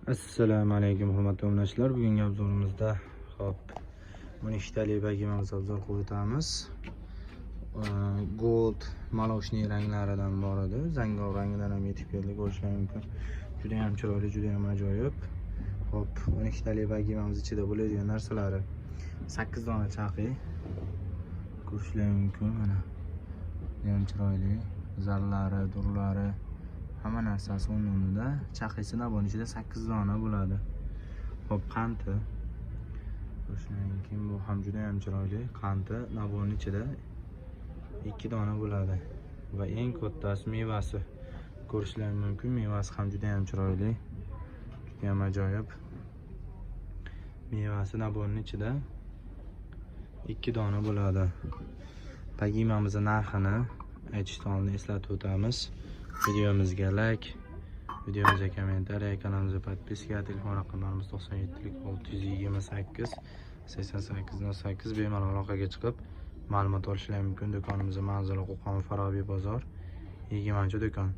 Assalomu alaykum, hurmatli obunachilar. Bugungi обзор imizda, hop, 12 tali bagimamiz обзор qilib o'tamiz. Gold, молочный ranglaridan bor edi. Zangor rangidan ham yetib keldi, ko'rishlar mumkin. Juda ham chiroyli, juda ham ajoyib. Hop, 12 tali bagimamiz ichida bo'ladigan narsalari: 8 dona chaqi. Ko'rishlar mumkin, mana. Juda ham chiroyli. Zarlari, durlari, hamma narsasi o'rnida. Chaqisi набор ichida 8 dona bo'ladi. Hop, qanti. Ko'rishlar mumkin, bu ham juda ham chiroyli. Qanti набор ning ichida 2 dona bo'ladi. Va eng kattasi mevasi. Ko'rishlar mumkin, mevasi ham juda ham chiroyli. Juda ham ajoyib. Mevasi набор ning ichida 2 dona bo'ladi. Pagimamizni narxini aytishdan oldin eslatib o'tamiz. Videomizga like, videomizga комментарий, kanalimizga подписка, telefon raqamlarimiz 97 628 88 08, bemalol aloqaga chiqib ma'lumot olishlari mumkin. Do'konimiz manzili Qo'qon, Farobiy bozor, 20-do'kon.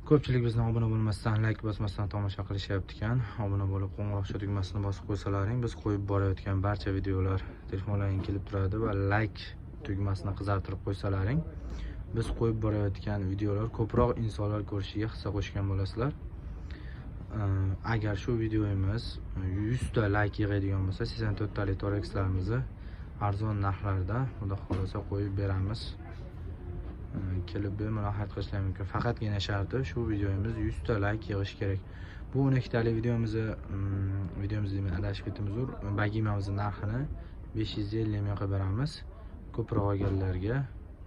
Ko'pchilik bizni obuna bo'lmasdan, like bosmasdan tomosha qilishyapti ekan. Obuna bo'lib, qo'ng'iroqcha tugmasini bosib qo'ysalaring, biz qo'yib borayotgan barcha videolar telefonlaringga kelib turadi va like tugmasini qizartirib qo'ysalaring, biz qo'yib borayotgan videolar ko'proq insonlar ko'rishiga hissa qo'shgan bo'lasizlar. Agar shu videomiz 100 ta like yig'adigan bo'lsa, 84 talik Torekslarimizni arzon narxlarda, xudo xohlasa, qo'yib beramiz. Kelib bemalol xarid qilishlari mumkin. Faqatgina sharti, shu videomiz 100 ta like yig'ish kerak. Bu 12 talik videomizni, videomizni deyman, adashib ketdim, uzr. Bagimamizni narxini 550 ming qilib beramiz. Ko'proq olganlarga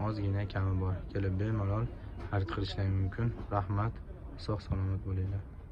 ozgina kami bor. Kelib bemalol xarid qilishlari mumkin. Rahmat. Sog' salomat bo'linglar.